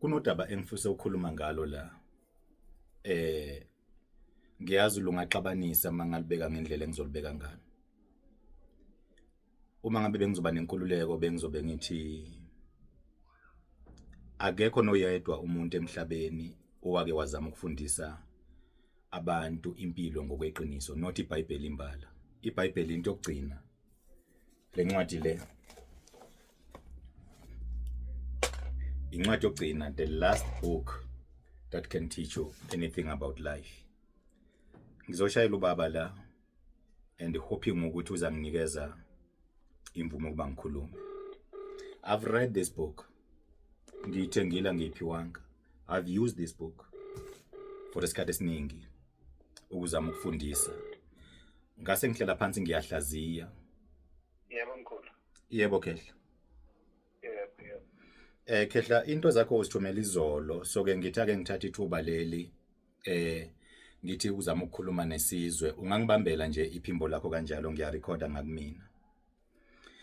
Kunodaba engifisa ukukhuluma ngalo la. Eh ngiyazi lungaxabanisa uma ngalibeka ngendlela engizolibeka ngalo. Uma ngabe bengizoba nenkululeko bengizobe ngithi akekho noyedwa umuntu emhlabeni owake wazama ukufundisa abantu impilo ngokweqiniso not iBhayibheli imbala. IBhayibheli into yokugcina Le ncwadi le incwadi yokugcina, the last book that can teach you anything about life. Ngizoshayela ubaba la and hoping ukuthi uzanginikeza imvume ukuba ngikhulume. I've read this book. Ngiyithengile angiyiphiwanga. I've used this book for isikhathi esiningi ukuzama ukufundisa. Ngase ngihlala phansi ngiyahlaziya. Yebo mkhulu. Yebo Khehla. Yebo yebo. Eh Khehla into zakho uzithumela izolo so ke ngithi ake ngithathe ithuba leli eh ngithi uzama ukukhuluma nesizwe ungangibambela nje iphimbo lakho kanjalo ngiyarekhoda ngakumina.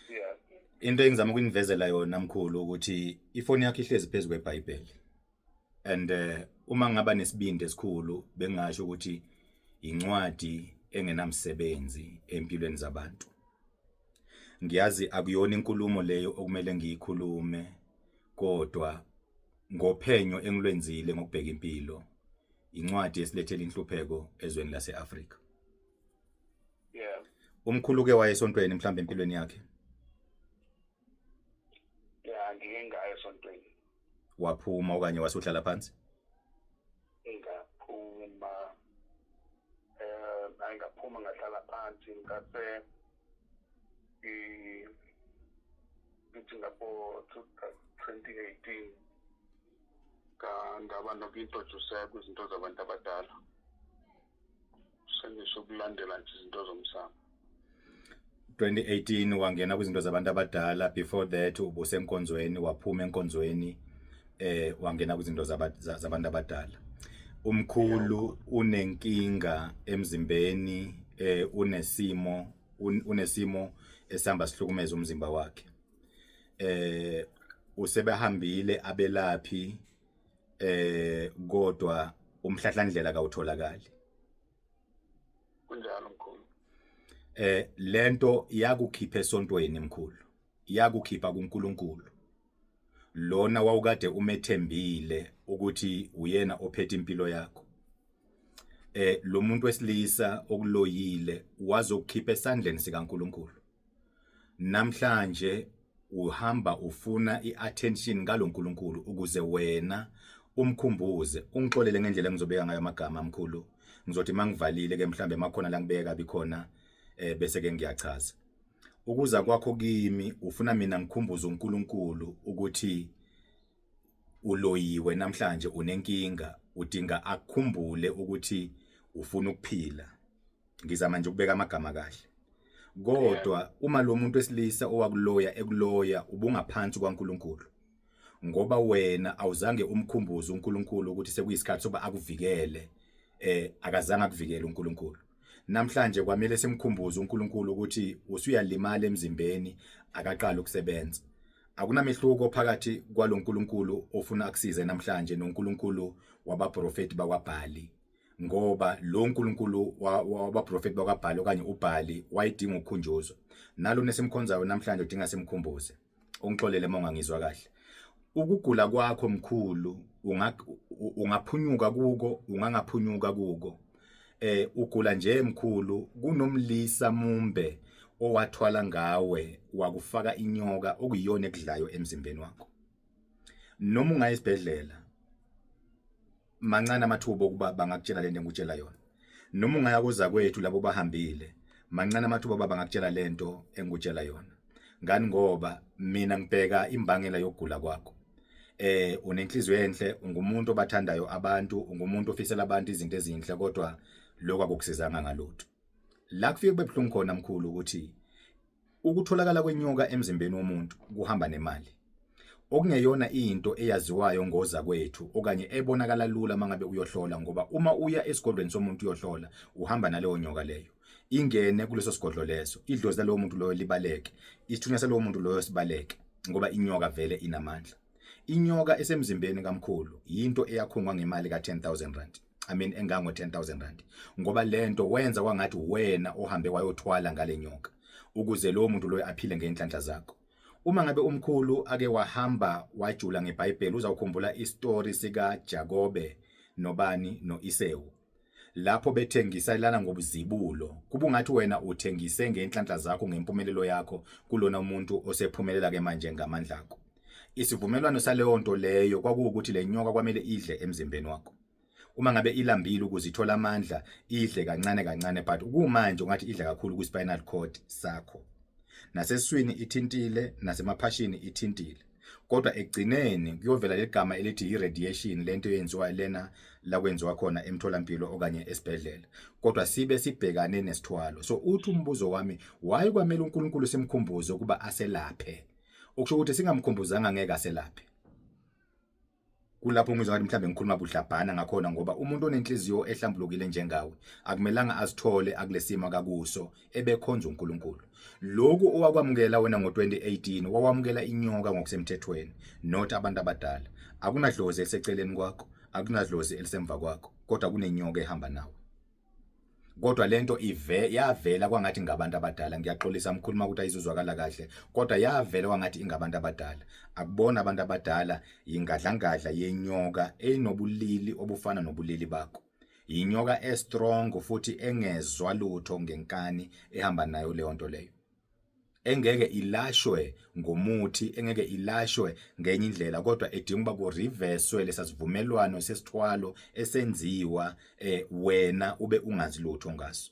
Yeah. Into engizama ukunivezela yona mkhulu ukuthi ifoni yakho ihlezi phezu kweBhayibheli. And uma ngaba nesibindi esikhulu bengasho ukuthi incwadi engenamsebenzi empilweni zabantu. Ngiyazi akuyona inkulumo leyo okumele ngiyikhulume kodwa ngophenyo engilwenzile ngokubheka impilo incwadi esilethela inhlupheko ezweni lase-Afrika. Yeah. Umkhulu ke wayesontweni mhlawumbe empilweni yakhe. Yeah, ngike ngayo esontweni. Waphuma okanye wasuhlala phansi? Ngaphuma ngaphuma ngahlala phansi ngase ngithi ngabo 2018 ngaba noku-introduce kwizinto zabantu abadala sengisho ukulandela nje izinto zomsamo. 2018 wangena kwizinto zabantu abadala, before that ubusenkonzweni, waphuma enkonzweni wangena kwizinto zabantu abadala. Umkhulu unenkinga emzimbeni, unesimo unesimo esihamba sihlukumeza umzimba wakhe. Usebehambile abelaphi kodwa umhlahlandlela kawutholakali. Kunjalo mkhulu. Lento yakukhipha esontweni mkhulu, yakukhipha kuNkulunkulu lona wawukade umethembile ukuthi uyena ophethe impilo yakho. Lo muntu wesilisa okuloyile wazokukhipha esandleni sikaNkulunkulu. Namhlanje uhamba ufuna i-attention kaloNkulunkulu ukuze wena umkhumbuze. Ungixolele ngendlela engizobeka ngayo amagama mkhulu, ngizothi mangivalile ke mhlambe makhona la ngibeke kabi khona bese ke ngiyachaza. Ukuza kwakho kimi ufuna mina ngikhumbuze uNkulunkulu ukuthi uloyiwe namhlanje unenkinga, udinga akukhumbule ukuthi ufuna ukuphila. Ngizama nje ukubeka amagama kahle. Kodwa uma lo muntu wesilisa owakuloya ekuloya ubungaphansi kwaNkulunkulu, ngoba wena awuzange umkhumbuze uNkulunkulu ukuthi sekuyisikhathi sokuba akuvikele, akazange akuvikele uNkulunkulu. Namhlanje kwamele simkhumbuze uNkulunkulu ukuthi usuyalimala emzimbeni, akaqala ukusebenza. Akunamehluko phakathi kwaloNkulunkulu ofuna akusize namhlanje noNkulunkulu wabaprofeti bakwaBhali, ngoba lo nkulunkulu wabaprofeti bakwaBhali okanye uBhali wayedinga ukukhunjuzwa. Nalo nesimkhonzayo namhlanje udinga simkhumbuze. Ungixolele uma ungangizwa kahle. Ukugula kwakho mkhulu ungaphunyuka kuko, ungangaphunyuka kuko. Ugula nje mkhulu kunomlisa mumbe owathwala ngawe wakufaka inyoka okuyiyona ekudlayo emzimbeni wakho. Noma ungaya esibhedlela mancane amathuba okuba bangakutshela lento engikutshela yona. Noma ungaya kozakwethu labo bahambile mancane amathuba okuba bangakutshela lento engikutshela yona. Ngani? Ngoba mina ngibheka imbangela yokugula kwakho. Unenhliziyo enhle, ungumuntu obathandayo abantu, ungumuntu ofisela abantu izinto ezinhle, kodwa lokho akukusizanga ngalutho. La kufike kube buhlungu khona mkhulu ukuthi ukutholakala kwenyoka emzimbeni womuntu kuhamba nemali, okungeyona into eyaziwayo ngoza kwethu okanye ebonakala lula mangabe uyohlola, ngoba uma uya esigodlweni somuntu uyohlola uhamba naleyo nyoka leyo ingene kuleso sigodlo leso, idlozi lalowo muntu loyo libaleke, isithunywa salowo muntu loyo sibaleke, ngoba inyoka vele inamandla. Inyoka esemzimbeni kamkhulu yinto eyakhungwa ngemali ka-10000 rand, I mean engango 10000 rand, ngoba lento wenza kwangathi wena ohambe wayothwala ngale nyoka ukuze lowo muntu loyo aphile ngenhlanhla zakho. Uma ngabe umkhulu ake wahamba wajula ngeBhayibheli, uzawukhumbula istory sika Jakobe nobani noIsewu, lapho bethengiselana ngobuzibulo. Kubungathi wena uthengise ngenhlanhla zakho, ngempumelelo yakho, kulona umuntu osephumelela ke manje ngamandla akho. Isivumelwano saleyo nto leyo kwakuwukuthi le nyoka kwamele idle emzimbeni wakho uma ngabe ilambile ukuze ithole amandla, idle kancane kancane, but kumanje ungathi idla kakhulu ku-spinal cord sakho, nasesiswini ithintile, nasemaphashini ithintile, kodwa ekugcineni kuyovela legama elithi i-radiation, lento eyenziwa lena la kwenziwa khona emtholampilo okanye esibhedlela, kodwa sibe sibhekane nesithwalo. So uthi umbuzo wami, why kwamele uNkulunkulu simkhumbuze ukuba aselaphe? Okusho ukuthi singamkhumbuzanga ngeke aselaphe. Kulapho ngizwa ngathi mhlambe ngikhuluma budlabhana ngakhona, ngoba umuntu onenhliziyo ehlambulukile njengawe akumelanga azithole akulesimo akakuso ebekhonza uNkulunkulu. Lokhu owakwamukela wena ngo-2018, wawamukela inyoka ngokusemthethweni, not abantu abadala. Akunadlozi eliseceleni kwakho, akunadlozi elisemva kwakho, kodwa kunenyoka ehamba nawe. Kodwa lento ive yavela kwangathi ngabantu abadala. Ngiyaxolisa mkhuluma ukuthi ayizuzwakala kahle, kodwa yavela kwangathi ingabantu abadala. Akubona abantu abadala, yingadlangadla yenyoka enobulili obufana nobulili bakho. Yinyoka e-strong futhi engezwa lutho ngenkani ehamba nayo leyo nto leyo, engeke ilashwe ngomuthi, engeke ilashwe ngenye indlela, kodwa edinga ukuba ku-reverse-we lesasivumelwano sesithwalo esenziwa wena ube ungazi lutho ngaso.